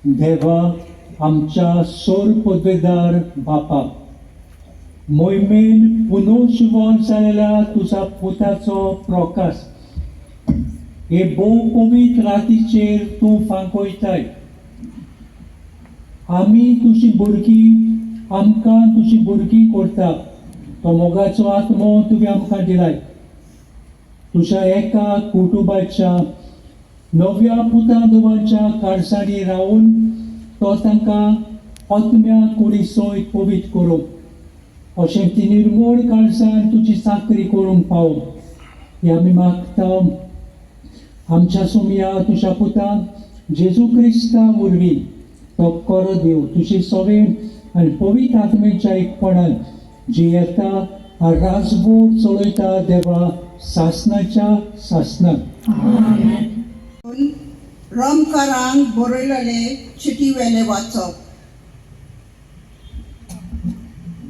देवा आमच्या सोर पदवेदार बापा, मोहिमेन पुनर्जिवन जालेल्या तुझ्या पुताचो प्रकाश हे भोव पवित्र रातीचेर तूं फांकयताय. आमी तुजी भुरगीं, आमकां तुजी भुरगीं करता तो मोगाचो आत्मो तुवें आमकां दिलाय. तुज्या एका कुटुंबाच्या नव्या पुता धुवांच्या काळजांनी रावन तो तांकां आत्म्या कुडी सयत पवित्र करूं, अशें ती निर्मळ काळजान तुजी चाकरी करूंक पावूं हे आमी मागता आमच्या सोमया तुज्या पुता जेजू क्रिस्ता वरवीं. तो करो देव तुजी सवे आनी पवित्र आत्मेच्या एकपणान जी येता राजभोर चलयता देवा सासनाच्या सासनाक. रोमकारांक बरयलेले चिटी वेले वाचप.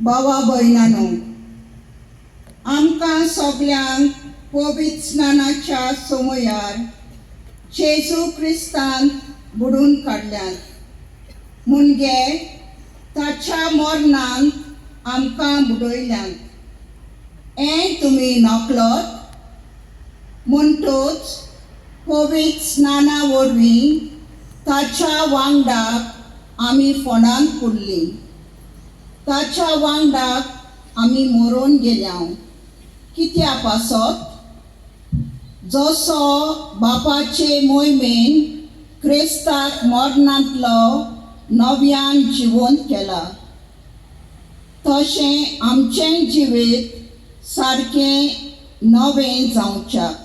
बाबा भयणानो, आमकां सगल्यांक पवित्र स्नानाच्या समयार जेजू क्रिस्तान बुडून काडल्यात, मुणगे ताच्या मरणान आमकां बुडयल्यात हें तुमी नकळत. म्हणटोच पवित्र स्नाना वरवीं ताच्या वांगडाक आमी फोंडांत पुरलीं, ताच्या वांगडाक आमी मरोन गेल्या. कित्या पासत? जसो बापाचे मोहिमेन क्रिस्ताक मरणांतलो नव्यान जिवंत केला, तशें आमचें जिवीत सारकें नवें जावच्याक.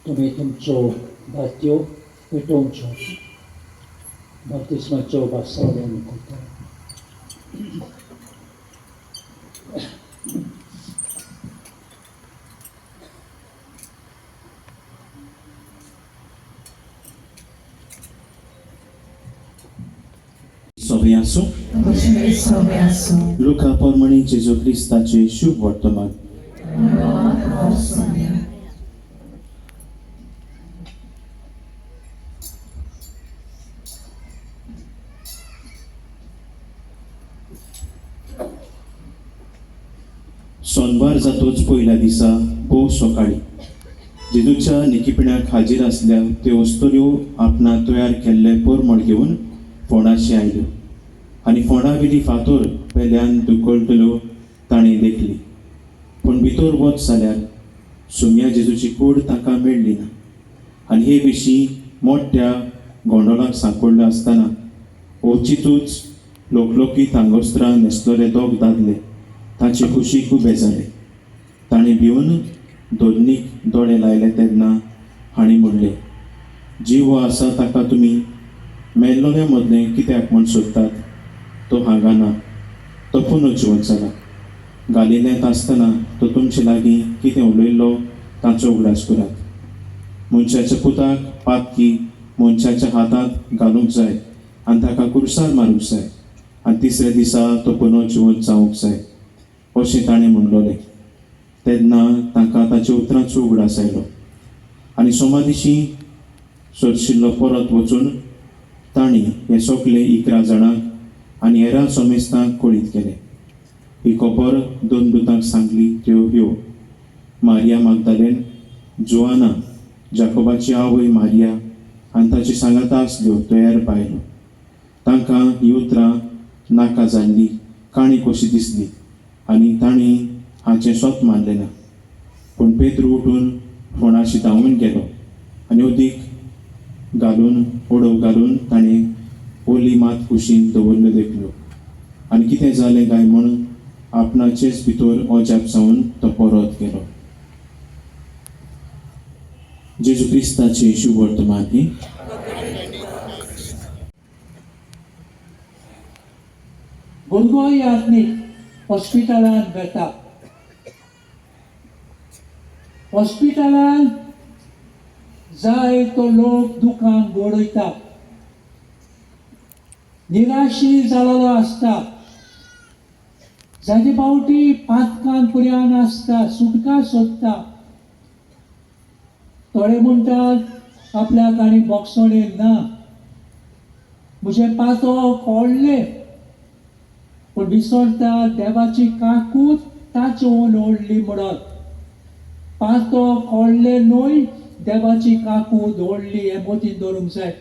तुमी तुमच्यो बातयो पेटोवच्यो, बाप्तिस्माच्यो बासावण्यो आमी करता. सोबे आसूं. सोबे आसूं. लुका प्रमाणे जेजू क्रिस्ताचे शुभ वर्तमान. सोनवार जातोच पयल्या दिसा भोव सकाळी जेजूच्या निकीपणाक हाजीर आसल्या त्यो अस्तुऱ्यो आपणा तयार केल्ले परमळ घेवन फोंडाशी आयल्यो आनी फोंडावेली फातोर पेल्यान दुखळटल्यो ताणें देखली. पूण भितर वच जाल्यार सुम्या जेजूची कूड तांकां मेळ्ळी ना. आनी हे विशीं मोठ्या गोंडोलाक सांपडलो आसतना अवचितूच लोकलोकीत आंगोस्त्रां न्हेसलेले दोग दादले तांचे कुशीक उबे जाले. ताणें भिवन दोन्नीक दोळे लायले तेन्ना हांणी म्हणलें, जिवो आसा ताका तुमी मेल्लोल्या मदलें कित्याक म्हूण सोदतात? तो हांगा ना, तो पुनर्जिवंत जाला. गालिल्यांत आसतना तो तुमचे लागीं कितें उलयल्लो ताचो उगडास करात. मनशाच्या पुताक पातकी मनशाच्या हातांत घालूंक जाय आनी ताका कुर्सार मारूंक जाय आनी तिसऱ्या दिसा तो पुनर्जिवंत जावंक जाय, अशें ताणें म्हणलोलें. तेन्ना तांकां ताच्या उतरांचो उगडास आयलो आनी सोमादिशी सोदशिल्लो परत वचून तांणी हे सगळे 11 जाणांक आनी हेरां समेस्तांक कळीत केलें. ही खबर दोन दुतांक सांगली त्यो ह्यो: मारिया मागदालेन, जुआना, जाकोबाची आवय मारिया आनी ताची सांगाता आसल्यो तयार बायलो. तांकां ही उतरां नाका जाल्ली काणी कशी दिसली आनी तांणी हाचें स्वत मानलें ना. पूण पेद्रू उठून फोंडाशी धांवून गेलो आनी उदीक घालून उडोव घालून ताणें ओली मात कुशीन दवरल्यो देखल्यो आनी कितें जालें काय म्हूण आपणाचेच भितर अजाप जावन तो परत गेलो. जेजू क्रिस्ताचें शुभवर्तमान ही. भुरगो यात्नीक हॉस्पिटलांत वेता. हॉस्पिटलांत जाय तो लोक दुकान गोडयता, निराशी जालेलो आसता, जायते फावटी पातकान पुर्यान आसता, सुटका सोदता. थोडे म्हणटात आपल्याक आनी बोगसणें ना, म्हजें पातो कोडलें, पूण विसरता देवाची काकूत ताचे ओडली म्हणत. पातो कोडलें न्हय, देवाची काकूत ओडली हें मतीन दवरूंक जाय.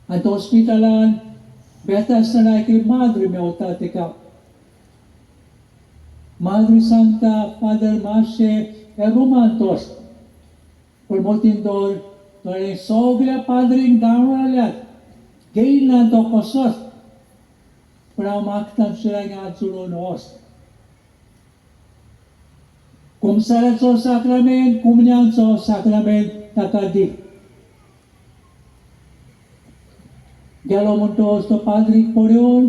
आनी तो हॉस्पिटलान वेता आसतना एक माद्री मेवता तेका. माद्री सांगता, फादर मातशें ह्या रुमान तोस, पूण मतीन दवर थोडे सगल्या पाद्रींक धांवून आयल्यात, घेयना तो कसोच, पूण हांव मागता तुजे लागीं हात जोडून वच. कुमसाराचो साक्रामेंत, कुमण्यांचो साक्रामेंत ताका दी. गेलो म्हणटोच तो पाद्रीक पळोवन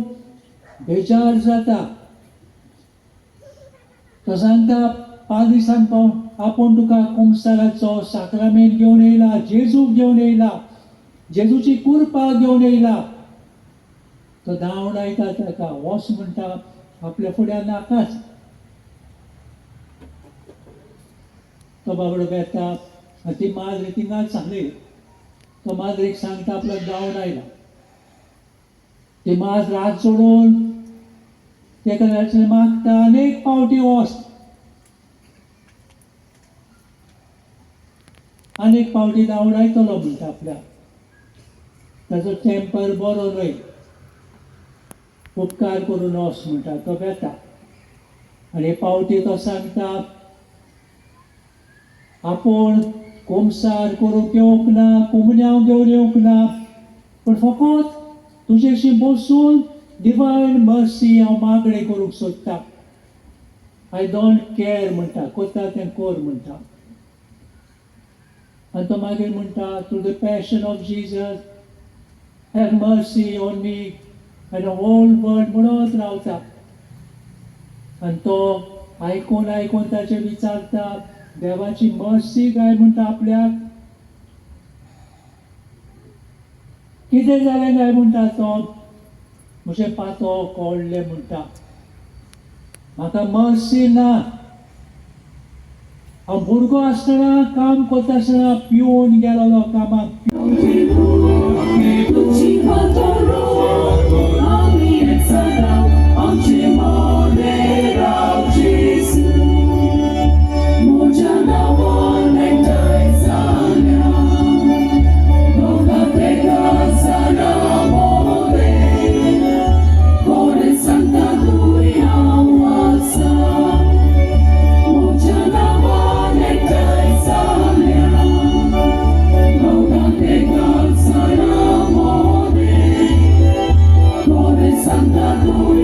बेजार जाता. तो सांगता, पाद्री सांगता आपूण तुका कुमसाराचो साक्रामेंत घेवन येयला, जेजूक घेवन येयला, जेजूची कुरपा घेवन येयला. तो धांवडायता ताका, वच म्हणटा आपल्या फुड्यान नाकाच. तो बाबडो वेता आनी ती माद्री थिंगाच सांगली. तो माद्रीक सांगता आपल्याक धांवडायला. ती माद्र हात जोडून तेका मागता, अनेक फावटी वच, अनेक फावटी धांवडायतलो म्हणटा आपल्याक, ताचो टेम्पर बरो न्हय, उपकार करून वच म्हणटा. तो वेता आनी फावटी तो सांगता आपूण कुमसार करूंक येवंक ना, कुमण्यांव घेवन येवंक ना, पूण फकत तुजेशी बसून डिवायन मर्सी हांव मागणें करूंक सोदता. I don't care म्हणटा, करता तें कर म्हणटा. आनी तो मागीर म्हणटा, through the passion of Jesus have mercy on me and whole world म्हणत रावता. आनी तो आयकून आयकून ताचें विचारता, देवाची मर्सी काय म्हणटा आपल्याक, कितें जालें काय म्हणटा तो, म्हजें पातो कोडलें म्हणटा, म्हाका मर्सी ना, हांव भुरगो आसतना काम करता आसतना पिवन गेलोलो कामाक. Santa.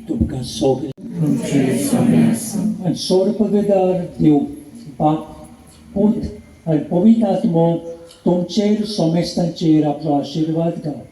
तुमकां सगळें आनी सोर्पगदार देव बाप पूत आनी पवित्र आत्मो तुमचेर सोमेस्तांचेर आपलो आशिर्वाद घाल.